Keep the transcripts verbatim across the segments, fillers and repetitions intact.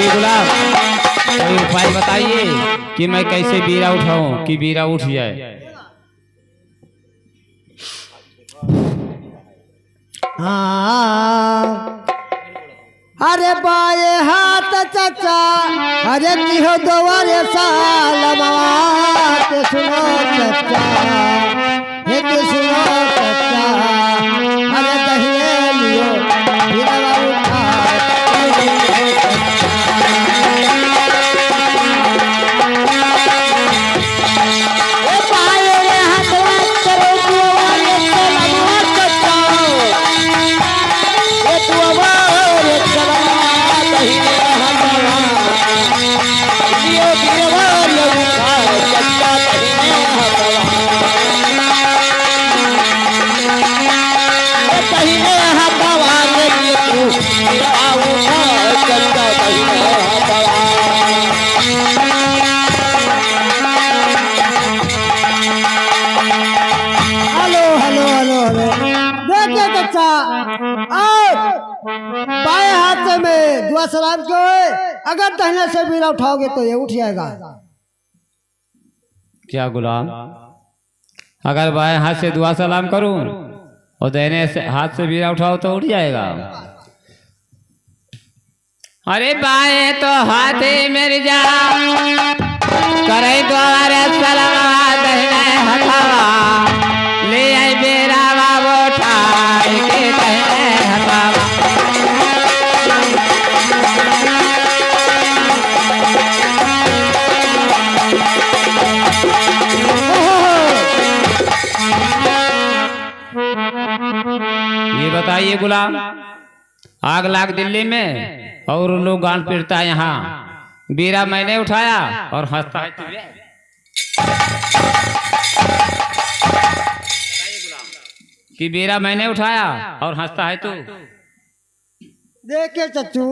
गुलाब, कोई उपाय बताइए कि मैं कैसे बीरा उठाऊं कि बीरा उठ जाए। हाँ। अरे बाएं हाथ चचा, अरे दिहो दुआरे सालमा, के सुनो चचा, हे के सुनो चचा, अरे दहिने लियो, बिरवा उठा। हेलो, हेलो, हेलो, हेलो। देखिए चचा, और बाएं हाथ से मैं दुआ सलाम कियो है, अगर दाहिने से बीरा उठाओगे तो ये उठ जाएगा। क्या गुलाम, अगर बाएं हाथ से दुआ सलाम करूं और दाहिने से, हाथ से बीरा उठाओ तो उठ जाएगा? अरे बाएं तो हाथे मिर्जा, करे द्वार सलमवा दहिने हथवा, ले आई बेरावा उठाए के दहिने हथवा। ये बताइए गुलाम, आग लाग दिल्ली में और उन लोग गांड पिटता है यहाँ। बीरा मैंने उठाया और हंसता है तू। कि बीरा मैंने उठाया और हंसता है तू। देखिए चच्चू,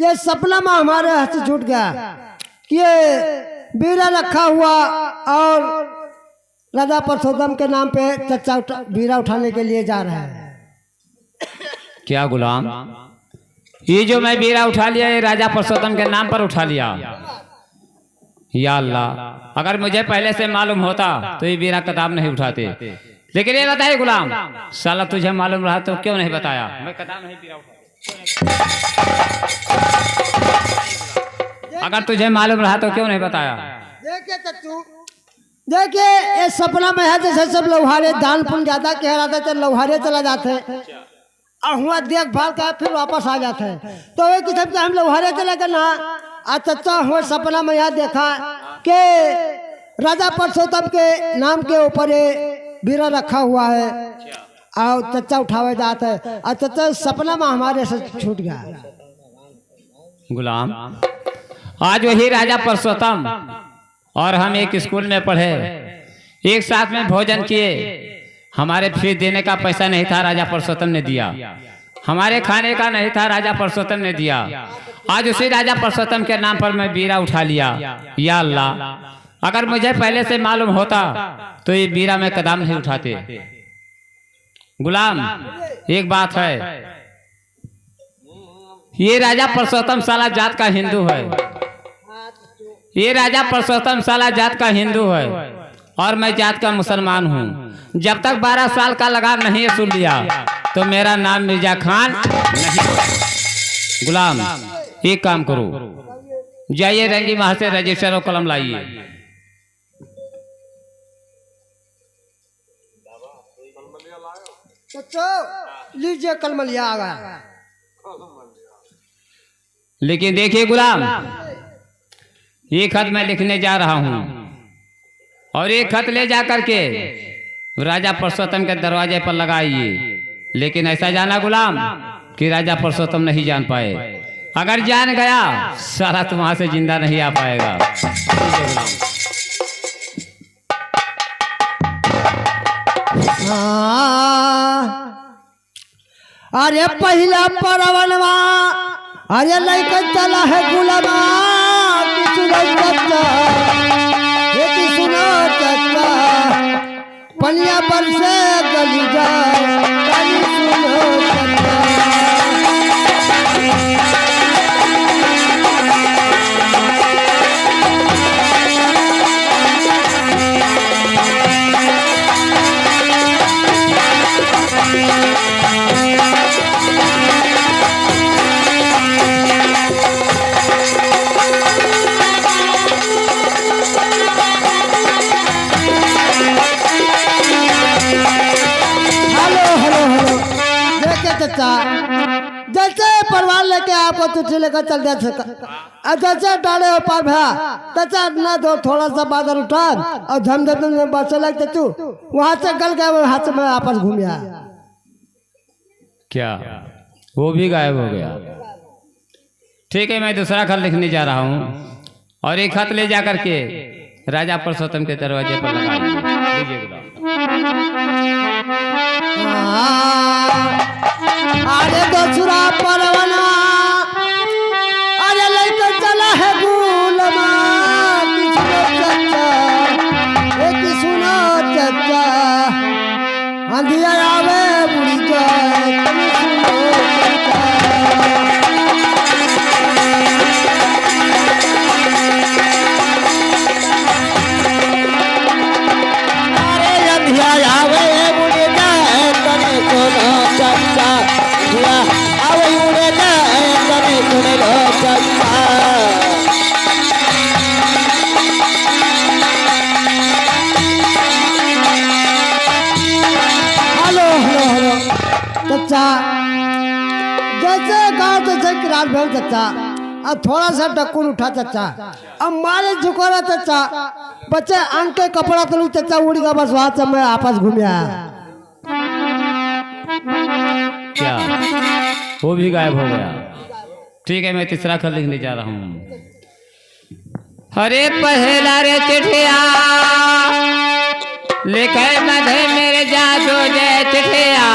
ये सपना में हमारे हाथ से छूट गया कि ये बीरा रखा हुआ और राजा परसोत्तम के नाम पे चच्चा उठा, बीरा उठाने के लिए जा रहा है। क्या गुलाम, ये जो मैं बीरा उठा लिया, ये राजा परसोत्तम के नाम पर उठा लिया। या अल्लाह, अगर मुझे पहले से मालूम होता तो ये बीरा कदाम नहीं उठाते। लेकिन ये बताइए गुलाम, साला तुझे मालूम रहा तो क्यों नहीं बताया? मैं कदाम नहीं बीरा उठाता। अगर तुझे मालूम रहा तो क्यों नहीं बताया? देखिए चच्चू, देखिए, ये सपना में है, जैसे सब लौहारे दान पुण्य ज्यादा किया रहता है, तो लौहारे चला जाते हैं। और हुआ देखभाल का, फिर वापस आ जाते हैं। तो वही किस्म के हम लौहारे चले गए ना, आ चच्चा हुआ सपना में यहाँ देखा कि राजा परसोत्तम के नाम के ऊपर ये बीरा रखा हुआ है, और चच्चा उठावे जाते हैं, और चच्चा सपना में हमारे से छूट गया। गुलाम, आज वही राजा परसोत्तम और हम एक स्कूल में पढ़े, एक साथ में भोजन किए। हमारे फीस देने का पैसा नहीं था, राजा परसोत्तम ने दिया। हमारे खाने का नहीं था, राजा परसोत्तम ने दिया। आज उसी राजा परसोत्तम के नाम पर मैं बीरा उठा लिया। या अल्लाह, अगर मुझे पहले से मालूम होता तो ये बीरा मैं कदाम नहीं उठाते। गुलाम, एक बात है, ये राजा परसोत्तम साला जात का हिंदू है। ये राजा परसोत्तम साला जात का हिंदू है और मैं जात का मुसलमान हूँ। जब तक बारह साल का लगाम नहीं सुन लिया तो मेरा नाम मिर्जा खान नहीं। गुलाम, एक काम करो, जाइए रंगी वहां से रजिस्टर और कलम लाइए। चच्चो, लीजिए कलम लिया आ गया। लेकिन देखिए गुलाम, ये खत मैं लिखने जा रहा हूँ और ये खत ले जा करके राजा परसोत्तम के दरवाजे पर लगाइए। लेकिन ऐसा जाना गुलाम कि राजा परसोत्तम नहीं जान पाए। अगर जान गया साला तो वहां से जिंदा नहीं आ पाएगा। हाँ। अरे पहिला परवनवा, अरे लइके चला है गुलमा, कि सुनो चच्चा, हे कि सुनो चच्चा, पनिया पर से गली जाए, तनी सुनो चच्चा। परिवार लेके आपको चिट्ठी लेकर चल दिया था। और जैसे डाले हो पार भया, तैसे ना दो, थोड़ा सा बादल उठा और झमझम में बरसे लग तू, वहां से गल गया, वहां से मैं वापस घूम आया। क्या? वो भी गायब हो गया। ठीक है, मैं दूसरा खत लिखने जा रहा हूँ और एक खत ले जा करके राजा पुरुषोत्तम के दरवाजे पर लगा दीजिए। लीजिए गुलाब। अरे दसुरा परवना, अरे लइके चला है गुलमा, कि सुनो चच्चा, ए कि सुनो चच्चा, अंधिया आवे उड़ी जाए, तनी सुनो चच्चा। अरे अंधिया आवे उड़े जाए, तने सुनो चच्चा। अंधिया आवे उड़े जाए, तने सुन लो चच्चा। हेलो, हेलो, हेलो। चच्चा, जैसे गाँव तैसे किरार भेल चच्चा। अब थोड़ा सा डक्कुन उठा चच्चा। अब मारे झुकोरा चच्चा, बच्चे अंग के कपड़ा तलू चच्चा उड़ गया, बस वहां से मैं वापस घूम आया। क्या? वो भी गायब हो गया। ठीक है, मैं तीसरा खत लिखने जा रहा हूँ। अरे पहला रे चिट्ठिया लिखे मधे मेरे जादू जे चिट्ठिया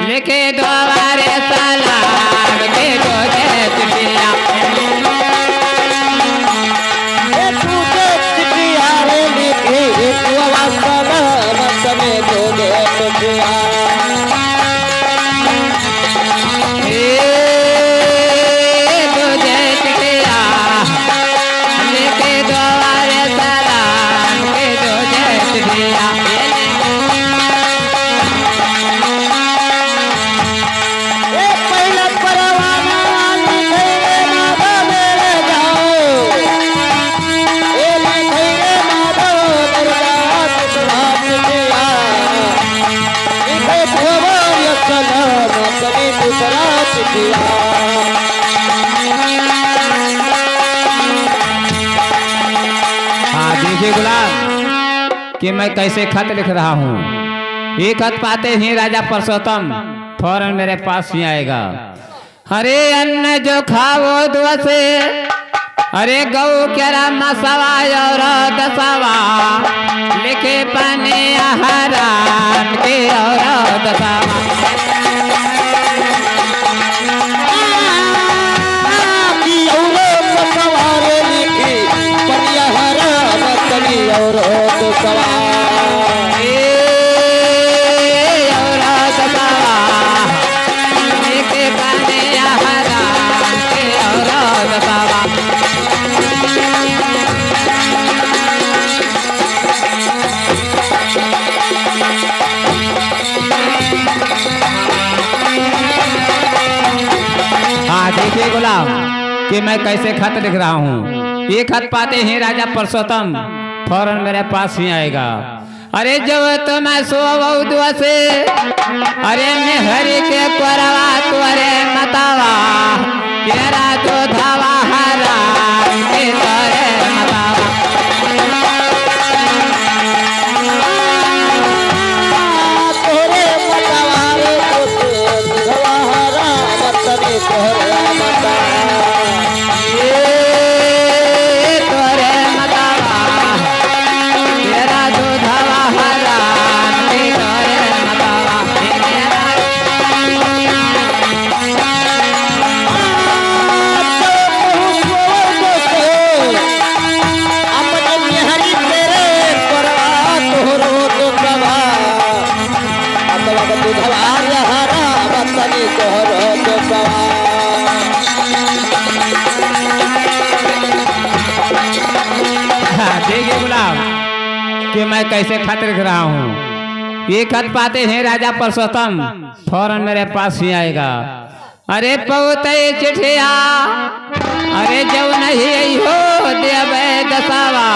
लिखे दोबारे सलाम के दो जे चिट्ठिया। ए तू जे चिट्ठिया रे लिखे एक सलाम तने दो जे चिट्ठिया। हाँ, देखिए गुलाम, कि मैं कैसे खत लिख रहा हूँ। ये खत पाते ही राजा पुरुषोत्तम फौरन मेरे पास ही आएगा। अरे अन्न जो खावो दुआ से, अरे गौ केरा मसवा और दसवा, लिखे पानी हराम के और दसवा। की और दसवा रे लिखे, पनिया हराम तनी और दसवा। ए, और दसवा। हाँ, देखिए गुलाम, कि मैं कैसे खत लिख रहा हूँ। ये खत पाते ही राजा पुरुषोत्तम फौरन मेरे पास ही आएगा। अरे जब तुम सोवो दुआ से, अरे मेहरी के कोरवा तोरे मतावा, केरा दूधवा हराम के तोरे मतावा। तोरे मतावा रे दूधवा हराम तनी तोरे मतावा। ए तोरे मतावा, केरा दूधवा हराम के तोरे मतावा। अपने मेहरी तेरे परवा तोहरो दुखवा। अतवा दूधवा हराम तनी तोहरो दुखवा। हाँ, देखिए गुलाम, कि मैं कैसे खत लिख रहा हूँ। ये खत पाते ही राजा पुरुषोत्तम फौरन मेरे पास ही आएगा। अरे पौतई चिट्ठिया, अरे जौ नहीं हो देबै दसवा,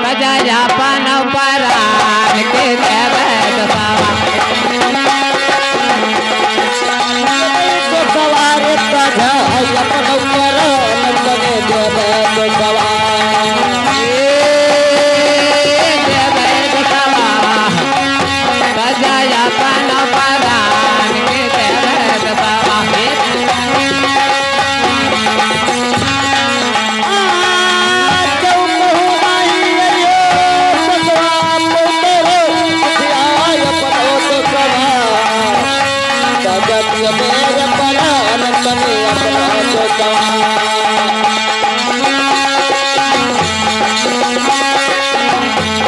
त जा अपन परान के देबै दसवा। दसवा रे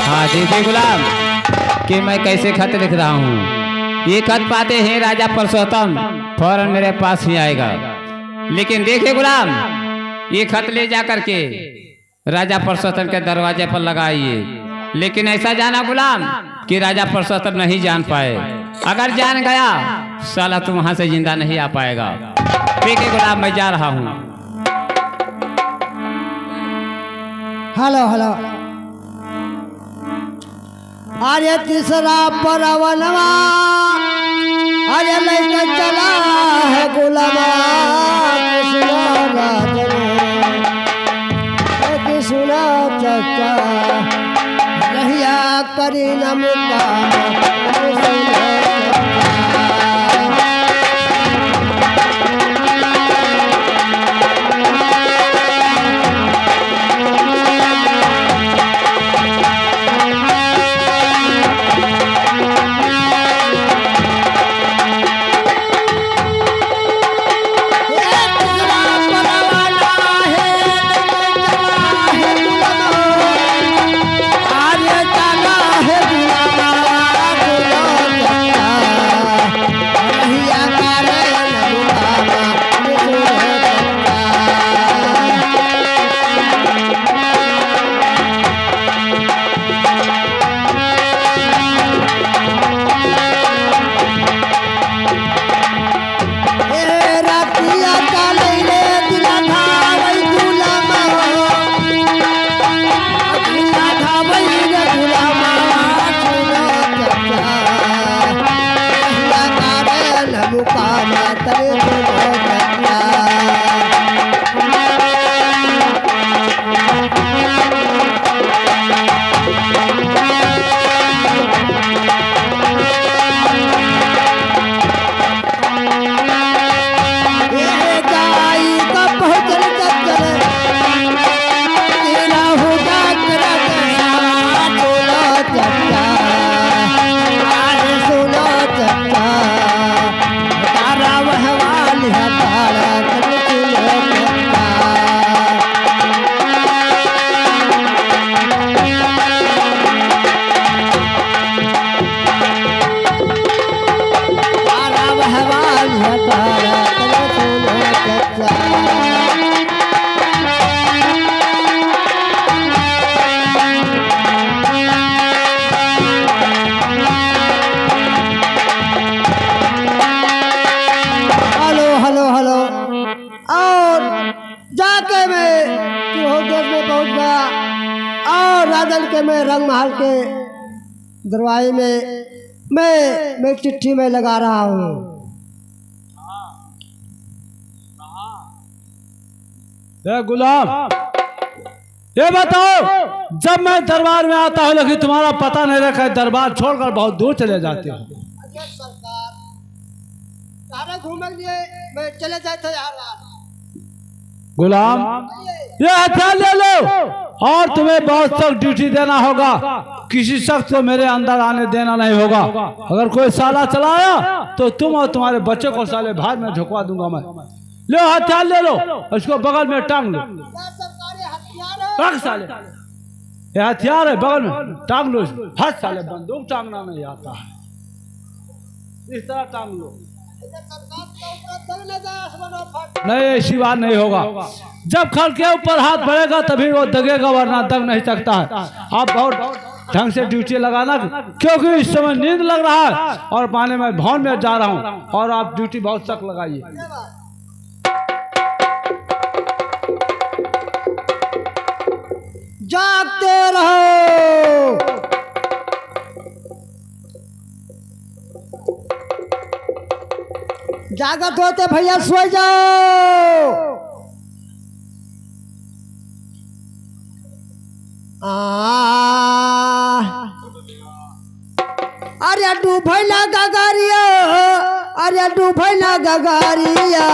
हाँ, देखिए गुलाम, कि मैं कैसे खत लिख रहा हूँ। ये खत पाते ही राजा पुरुषोत्तम फौरन मेरे पास ही आएगा। लेकिन देखिए गुलाम, ये खत ले जा करके राजा पुरुषोत्तम के दरवाजे पर लगाइए। लेकिन ऐसा जाना गुलाम कि राजा पुरुषोत्तम नहीं जान पाए। अगर जान गया, साला तू वहां से जिंदा नहीं आ पाएगा। ठीक है गुलाम, मैं जा रहा हूँ। हेलो, हेलो। अरे तीसरा परवनवा, अरे लइके चला है गुलामा, कृष्णा राजन, ए कृष्णा चचा, रहिया करी न मुकाम, कृष्णा चचा। हेलो, हेलो, हेलो। और जाके मैं तिरहुत देश में पहुंच गया और राजन के मैं रंग महल के दरवाजे में मैं, मैं चिट्ठी में लगा रहा हूँ। ए गुलाम, ये बताओ, जब मैं दरबार में आता हूँ लेकिन तुम्हारा पता नहीं रहता है, दरबार छोड़कर बहुत दूर चले जाते हो। अरे सरकार, तारा घूमे के लिए मैं चले जाते यार। गुलाम, ये हथियार ले लो और तुम्हें बहुत सख्त ड्यूटी देना होगा। किसी शख्स को मेरे अंदर आने देना नहीं होगा। अगर कोई साला चला आया तो तुम और तुम्हारे बच्चे को साले भार में झोंकवा दूंगा मैं। लो हथियार ले लो, इसको बगल में टांग लो। रख साले, ये हथियार है बगल में, टांग लो इसको। हट साले, बंदूक टांगना नहीं आता है, इस तरह टांग लो। नहीं, ऐसी बात नहीं होगा। जब खल के ऊपर हाथ बढ़ेगा तभी वो दगेगा, वरना दग नहीं सकता है। आप बहुत ढंग से ड्यूटी लगाना, क्योंकि इस समय नींद लग रहा है और माने मैं भवन में जा रहा हूँ और आप ड्यूटी बहुत सख्त लगाइए। जागते रहो। जागत होते भैया सोई जाओ। आ, अरे डूबे ना गगरिया, अरे डूबे ना गगरिया।